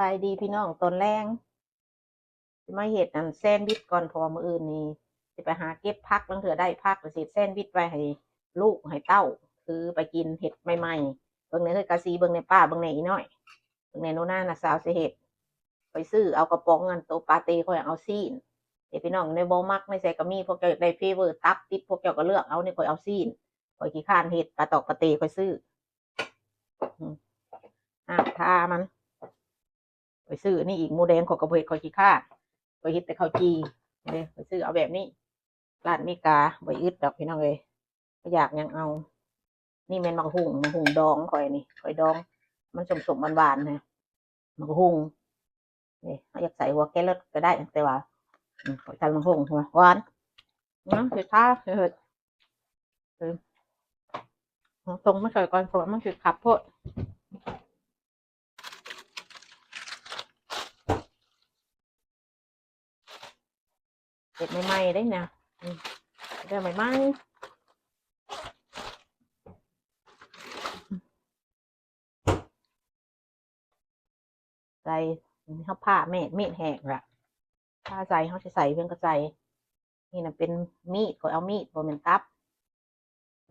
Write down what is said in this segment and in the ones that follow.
ບາຍດີພີ່ນ້ອງ ຕອນແລງ ຊິມາເຮັດອັນແຊນວິດກ່ອນ ເພາະວ່າມື້ອື່ນນີ້ຊິໄປຫາເກັບຜັກ ລາງເທື່ອໄດ້ຜັກ ແລ້ວຊິເຮັດແຊນວິດໄວ້ໃຫ້ລູກໃຫ້ເຕົ້າ ຖືໄປກິນ ເຮັດໃໝ່ໆ. ເບິ່ງແດ່ເຮີ້ຍກາຊີ ເບິ່ງແດ່ປ້າ ເບິ່ງແດ່ອີນ້ອຍ ເບິ່ງແດ່ໜູນາ ນ້າສາວຊິເຮັດ. ຂ້ອຍຊື້ເອົາກະປ໋ອງອັນໂຕປາເຕ້ ຂ້ອຍເອົາຊີ້ນເດ້ພີ່ນ້ອງ ໃນວອລມາດໃນໃສກໍມີ. ພວກເຈົ້າຢາກໄດ້ເຟເວີຕັບຕິບ ພວກເຈົ້າກໍເລືອກເອົາ. ນີ້ຂ້ອຍເອົາຊີ້ນ ຂ້ອຍຂີ້ຄ້ານເຮັດ ປາຕອກປາເຕ້ ຂ້ອຍຊື້ ອືມ ອາ ຖ້າມັນ ຂ້ອຍຊື້ນີ້ອີກ ໝູແດງຂ້ອຍກໍບໍ່ເຮັດ ຂ້ອຍຂີ້ຄ້ານ ຂ້ອຍເຮັດແຕ່ເຂົ້າຈີ່ເດ້. ຂ້ອຍຊື້ເອົາແບບນີ້ ຮ້ານເມກາ ບໍ່ອຶດດອກພີ່ນ້ອງເອີຍ ບໍ່ຢາກຫຍັງເອົາ. ນີ້ແມ່ນໝາກຫຸ່ງ ໝາກຫຸ່ງດອງຂ້ອຍນີ້ ຂ້ອຍດອງ ມັນສົ້ມໆ ຫວານໆ ນະ ໝາກຫຸ່ງ. ນີ້ ເຮົາຢາກໃສ່ຫົວແຄຣອດກໍໄດ້ ແຕ່ວ່າ ອືມ ຂ້ອຍທານໝາກຫຸ່ງ ຫວານ ອືມ ຊິທາ ຊິເຮັດ ເອີ ເອົາຖົງມາໃສ່ກ່ອນ ເພາະວ່າມັນຊິຄັບໂພດ. ເຮັດໃໝ່ໆ ເດ້ນະ ອືມ ເຮັດໃໝ່ໆ ໃສ່ ເຮົາຜ່າແມ່ນ ມີດແຫ້ງລະ ຜ່າໃສ່ ເຮົາຊິໃສ່ຫຍັງກໍໃສ່. ນີ້ນະເປັນມີດ ຂ້ອຍເອົາມີດ ບໍ່ແມ່ນຕັບ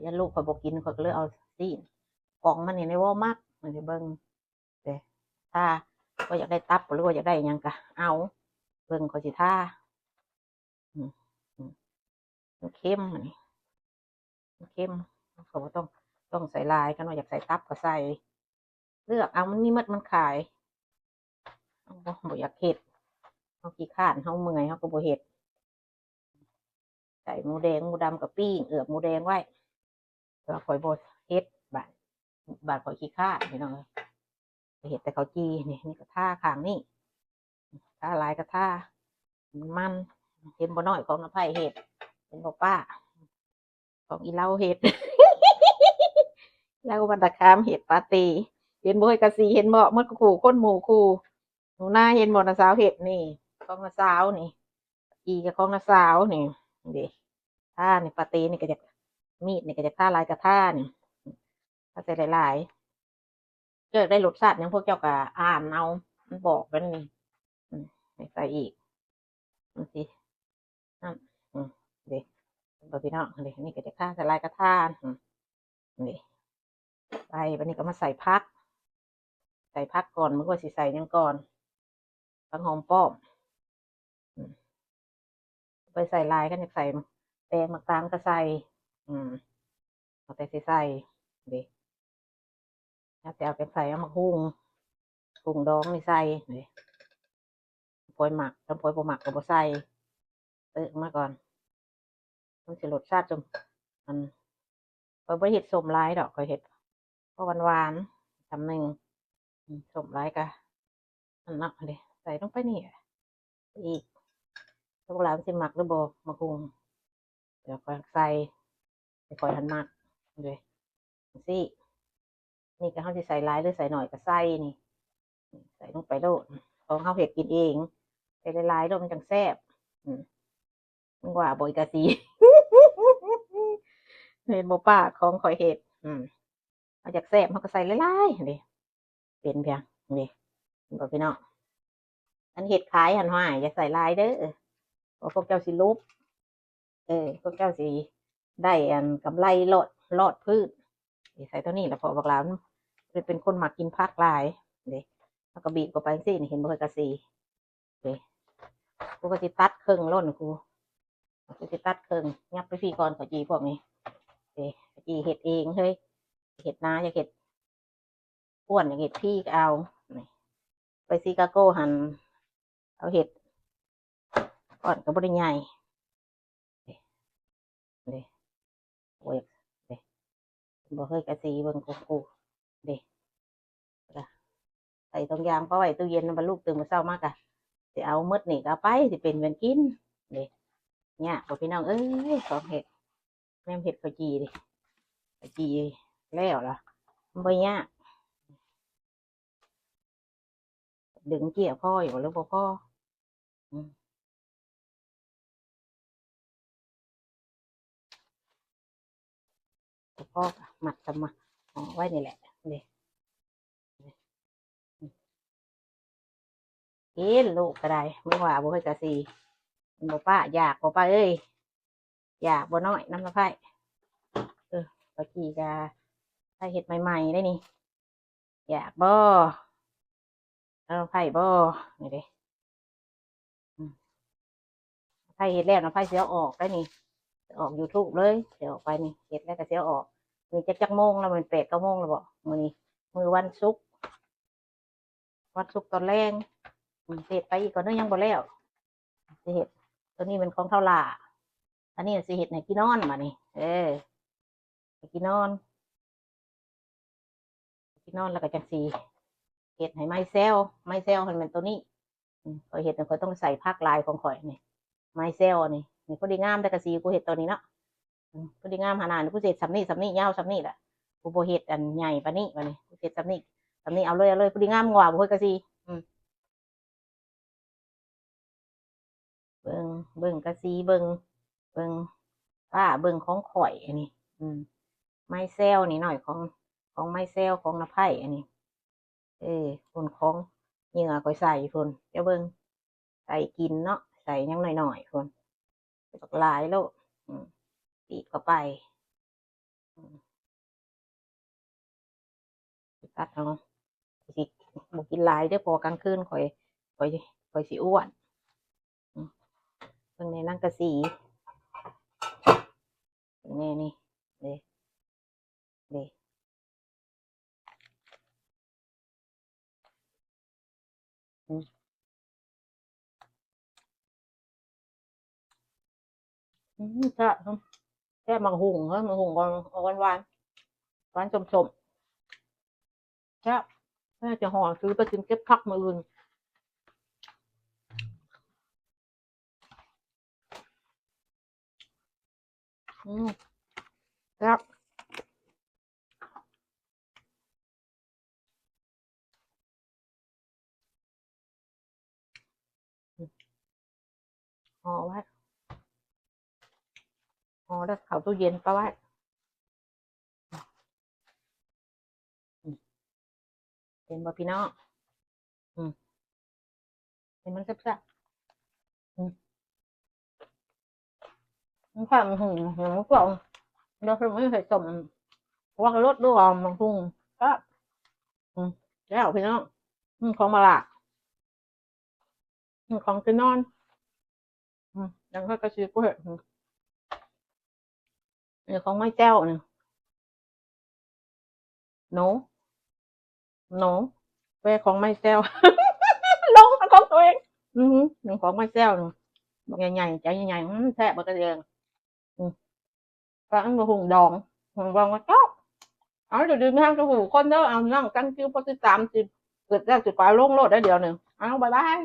ຢ້ານລູກຂ້ອຍບໍ່ກິນ ຂ້ອຍກໍເລີຍເອົາຊີ້ນ ກອງມັນນີ້ໃນວອລມາດ ມັນຊິເບິ່ງ ເດ້ ຖ້າວ່າຢາກໄດ້ຕັບ ຫຼືວ່າຢາກໄດ້ຫຍັງກໍເອົາ ເບິ່ງຂ້ອຍຊິທາ ອືມ ອືມ ມັນເຄັມ ອັນນີ້ ມັນເຄັມ ເຮົາກໍບໍ່ຕ້ອງ ຕ້ອງໃສ່ຫຼາຍ. ຄັນວ່າຢາກໃສ່ຕັບກໍໃສ່ ເລືອກເອົາ ມັນມີໝົດ ມັນຂາຍ. ເຮົາບໍ່ ບໍ່ຢາກເຮັດ ເຮົາຂີ້ຄ້ານ ເຮົາເມື່ອຍ ເຮົາກໍບໍ່ເຮັດ. ໃສ່ໝູແດງ ໝູດຳກໍປີ້ງ ເອືອບໝູແດງໄວ້ ແຕ່ວ່າຂ້ອຍບໍ່ເຮັດ ບາດ ບາດຂ້ອຍຂີ້ຄ້ານ ພີ່ນ້ອງເອີຍ ໄປເຮັດແຕ່ເຂົ້າຈີ່. ນີ້ ນີ້ກໍທາຂ້າງນີ້ ທາຫຼາຍກໍທາ ມັນ ເຫັນບໍ່ນ້ອຍ ຂອງນ້າໄພ້ເຮັດ ເຫັນບໍ່ປ້າ ຂອງອີ່ເລົາເຮັດ ລາວບັນດາຄາມເຮັດປາເຕ້ ເຫັນບໍ່ເຮີ້ຍກາຊີ ເຫັນບໍ່ ໝົດຄູ່ຄົນໝູ່ຄູ່ ໜູນາ ເຫັນບໍ່ ນ້າສາວເຮັດ ນີ້ຂອງນ້າສາວນີ້ ອີ່ກໍຂອງນ້າສາວນີ້ ນີ້ເດ້ ທານີ້ ປາເຕ້ນີ້ກໍຢາກ ມີດນີ້ກໍຢາກທາຫຼາຍກໍທານີ້ ທາໃສ່ຫຼາຍໆ. ເຈົ້າຢາກໄດ້ລົດຊາດຫຍັງ ພວກເຈົ້າກໍອ່ານເອົາ ມັນບອກໄວ້ນີ້ ອືມ ໃຫ້ໃສ່ອີກ ມັນຊິ ນັ້ນ ອືມ ເດ້ ເຫັນບໍ່ພີ່ນ້ອງ ເດ້ ນີ້ກໍຈະທາໃສ່ຫຼາຍກະທາ ອືມ ນີ້ ໄປ ບາດນີ້ກໍມາໃສ່ຜັກ ໃສ່ຜັກກ່ອນ ເບິ່ງວ່າຊິໃສ່ຫຍັງກ່ອນ ຜັກຫອມປ້ອມ ອືມ ໄປໃສ່ຫຼາຍ ຄັນຢາກໃສ່ແຕງໝາກຕາງກໍໃສ່ ອືມ ເອົາແຕ່ຊິໃສ່ເດ້ ເຮົາຊິເອົາແຕ່ໃສ່ ເອົາໝາກຫຸ່ງ ຫຸ່ງດອງນີ້ໃສ່ເດ້ ພອຍມັກ ຄັນພອຍບໍ່ມັກກໍບໍ່ໃສ່ ເຕີມາກ່ອນ ມັນຊິລົດຊາດສົ້ມ ອັນ ຂ້ອຍບໍ່ເຮັດສົ້ມຫຼາຍດອກ ຂ້ອຍເຮັດພໍຫວານໆ ຄຳໜຶ່ງ ອືມ ສົ້ມຫຼາຍກະ ອັນນັ້ນເດ້ ໃສ່ລົງໄປນີ້ອີກ ແຕ່ບໍ່ຮູ້ວ່າມັນຊິມັກຫຼືບໍ່ ໝາກຫຸ່ງ ດຽວຂ້ອຍໃສ່ ແຕ່ຂ້ອຍຫັ້ນມັກເດ້ ຈັ່ງຊີ້ ນີ້ກໍເຮົາຊິໃສ່ຫຼາຍຫຼືໃສ່ໜ້ອຍກໍໃສ່ນີ້ ໃສ່ລົງໄປໂລດ ຂອງເຮົາເຮັດກິນເອງ ໃສ່ຫຼາຍໆໂລດມັນຈັ່ງແຊບ ອືມ ມຶງວ່າບໍ່ ອີກາຊີ ເຫັນບໍ່ປ້າ ຂອງຂ້ອຍເຮັດ ອືມ ເຮົາຢາກແຊບເຮົາກໍໃສ່ຫຼາຍໆ ເດ້ ເປັນພຽງ ນີ້ ເຫັນບໍ່ພີ່ນ້ອງ ອັນເຮັດຂາຍຫັ້ນ ຫ້ວຍ ຢ່າໃສ່ຫຼາຍເດີ ວ່າພວກເຈົ້າຊິຫຼຸບ ເອີ ພວກເຈົ້າຊິໄດ້ອັນກຳໄລລອດ ລອດພື້ນ ໃສ່ເທົ່ານີ້ລະ ເພາະບັກຫຼານເປັນຄົນມັກກິນຜັກຫຼາຍເດ້ ເຮົາກໍບີບເຂົ້າໄປຈັ່ງຊີ້ນີ້ ເຫັນບໍ່ເຮີ້ຍ ກາຊີ ເດ້ ກູກໍຊິຕັດເຄິ່ງໂລດ ກູ ກູຊິຕັດເຄິ່ງ ຫຍັບໄປພີ້ກ່ອນ ເຂົ້າຈີ່ພວກນີ້ ເດ້ ເຂົ້າຈີ່ເຮັດເອງເຮີ້ຍ ເຮັດນາ ຢາກເຮັດ ອ້ວນ ຢາກເຮັດພີກະເອົາ ໄປຊິກາໂກຫັ້ນ ເອົາເຮັດ ກ້ອນກໍບໍ່ໄດ້ໃຫຍ່ ເດ້ ໂອ້ຍ ເດ້ ບໍ່ເຄີຍກະຊິເບິ່ງຂອງກູ ເດ້ ໃສ່ຖົງຢາງໄປໄວ້ຕູ້ເຢັນ ບັດລູກຕື່ນມື້ເຊົ້າມາກະຊິເອົາໝົດນີ້ ກໍເອົາໄປ ຊິເປັນຫຍັງກິນ ເດ້ ຍາກບໍ່ ພີ່ນ້ອງເອີຍ ຂອງເຮັດ ແນມເຮັດເຂົ້າຈີ່ເດ້ ເຂົ້າຈີ່ແລ້ວລະ ມັນບໍ່ຍາກ ດຶງເຈ້ຍພໍຢູ່ບໍ່ ຫຼືບໍ່ພໍ ອືມ ບໍ່ພໍກໍມັດຊຳມາ ເອົາໄວ້ນີ້ແຫຼະ ນີ້ ນີ້ ນີ້. ເຫັນລູກກໍໄດ້ ມຶງວ່າບໍ່ເຮັດກະຊິ ມັນບໍ່ປ້າ ຢາກບໍ່ປ້າເອີຍ? ຢາກບໍ່ນ້ອຍນຳລະໄພ້? ເອີ ປາກີກະໄພ້ເຮັດໃໝ່ໆ ໄດ໋ນີ້ ຢາກບໍ່ ນຳລະໄພ້ບໍ່? ນີ້ເດ້ ອືມ ໄພ້ເຮັດແລ້ວນະ ໄພ້ຊິເອົາອອກໄດ໋ນີ້ ອອກຢູທູບເລີຍ ຊິອອກໄປນີ້ ເຮັດແລ້ວກໍຊິເອົາອອກ. ນີ້ຈັກ ຈັກໂມງແລ້ວ? ແມ່ນແປດເກົ້າໂມງແລ້ວບໍ? ມື້ນີ້ມື້ວັນສຸກ ວັນສຸກຕອນແລງ ອືມ ເຮັດໄປອີກກ່ອນເດີ້ ຍັງບໍ່ແລ້ວ ຊິເຮັດ. ໂຕນີ້ແມ່ນຂອງທ້າວຫຼ້າ ອັນນີ້ຊິເຮັດໃຫ້ກິນນອນບາດນີ້ ເອີ ໃຫ້ກິນນອນ ກິນນອນແລ້ວກໍຈັ່ງຊິເຮັດໃຫ້ໄມ້ແຊວ ໄມ້ແຊວຫັ້ນແມ່ນໂຕນີ້ ອືມ ຂ້ອຍເຮັດ ຂ້ອຍຕ້ອງໃສ່ຜັກຫຼາຍຂອງຂ້ອຍນີ້ ໄມ້ແຊວນີ້ ນີ້ພໍດີງາມ ແຕ່ກະຊິກູເຮັດຕອນນີ້ເນາະ ອືມ ພໍດີງາມຫັ້ນນະ ກູເຮັດສ່ຳນີ້ ສ່ຳນີ້ ຍາວສ່ຳນີ້ແຫຼະ ກູບໍ່ເຮັດອັນໃຫຍ່ປານນີ້ ບາດນີ້ກູເຮັດສ່ຳນີ້ ສ່ຳນີ້ ເອົາເລີຍ ເອົາເລີຍ ພໍດີງາມ ງົວບໍ່ເຮັດກະຊິ ອືມ ເບິ່ງ ເບິ່ງກະຊິ ເບິ່ງ ເບິ່ງປ້າ ເບິ່ງຂອງຂ້ອຍອັນນີ້ ອືມ ໄມ້ແຊວນີ້ໜ້ອຍ ຂອງ ຂອງໄມ້ແຊວ ຂອງນະໄພ້ອັນນີ້ ເອີ ພຸ້ນ ຂອງເຫຍື່ອຂ້ອຍໃສ່ພຸ້ນ ເຈົ້າເບິ່ງ ໃສ່ກິນເນາະ ໃສ່ຫຍັງໜ້ອຍໆ ພຸ້ນ ບັກຫຼາຍໂລດ ອືມ ຕີບເຂົ້າໄປ ອືມ ຕັດເອົາ ຊິບໍ່ກິນຫຼາຍເດີ້ ເພາະວ່າກາງຄືນຂ້ອຍ ຂ້ອຍ ຂ້ອຍຊິອ້ວນ ອືມ ເບິ່ງແດ່ນາງກະສີ ເບິ່ງແດ່ນີ້ ເດ້ ເດ້ ອືມ ອືມ ແຊບ ແຊບ ໝາກຫຸ່ງເອີຍ ໝາກຫຸ່ງກໍອອກຫວານໆ ຫວານສົ້ມໆ ແຊບ ແມ່ຈະຫໍ່ຊື້ໄປກິນເກັບຜັກມື້ອື່ນ. ອືມ ແຊບ ຫໍ່ໄວ້ ຫໍ່ແລ້ວເຂົ້າຕູ້ເຢັນປະໄວ້. ອືມ ເຫັນບໍ່ພີ່ນ້ອງ? ອືມ ເຫັນມັນແຊບໆ ອືມ ມັນແຊບ ອືມ ຫຍັງມັນກວ້າງ ດຽວຊິມາເຮັດສົ້ມ ວ່າລດດູວ່າມັນຫຸ່ງ ແຊບ ອືມ ແລ້ວພີ່ນ້ອງ ອືມ ຂອງມາລາ ອືມ ຂອງກິນນອນ ອືມ ຍັງເຮັດກະຊິກູເຮັດ ອືມ ນີ້ຂອງໄມ້ແຈ່ວນີ້ ໂນ ໂນ ແວ່ຂອງໄມ້ແຈ່ວ ລົງເອົາຂອງຕົວເອງ ອືຮຶ ນີ້ຂອງໄມ້ແຈ່ວນີ້ ບັກໃຫຍ່ໆ ໃຈໃຫຍ່ໆ ອືມ ແຊບ ບັກກະເດງ ອືມ ປາອັນບໍ່ຫຸ່ງດອງ ຫຸ່ງດອງກໍເຈົ້າ ເອົາ ຢູ່ດີມີແຮງທຸກຜູ້ທຸກຄົນເດີ ເອົາ ນ້ອງ thank you ຜູ້ຕິດຕາມ ຊິເກີດແລ້ວຊິໄປລົງໂລດໄດ໋ ດຽວນີ້ ເອົາ ບາຍບາຍ.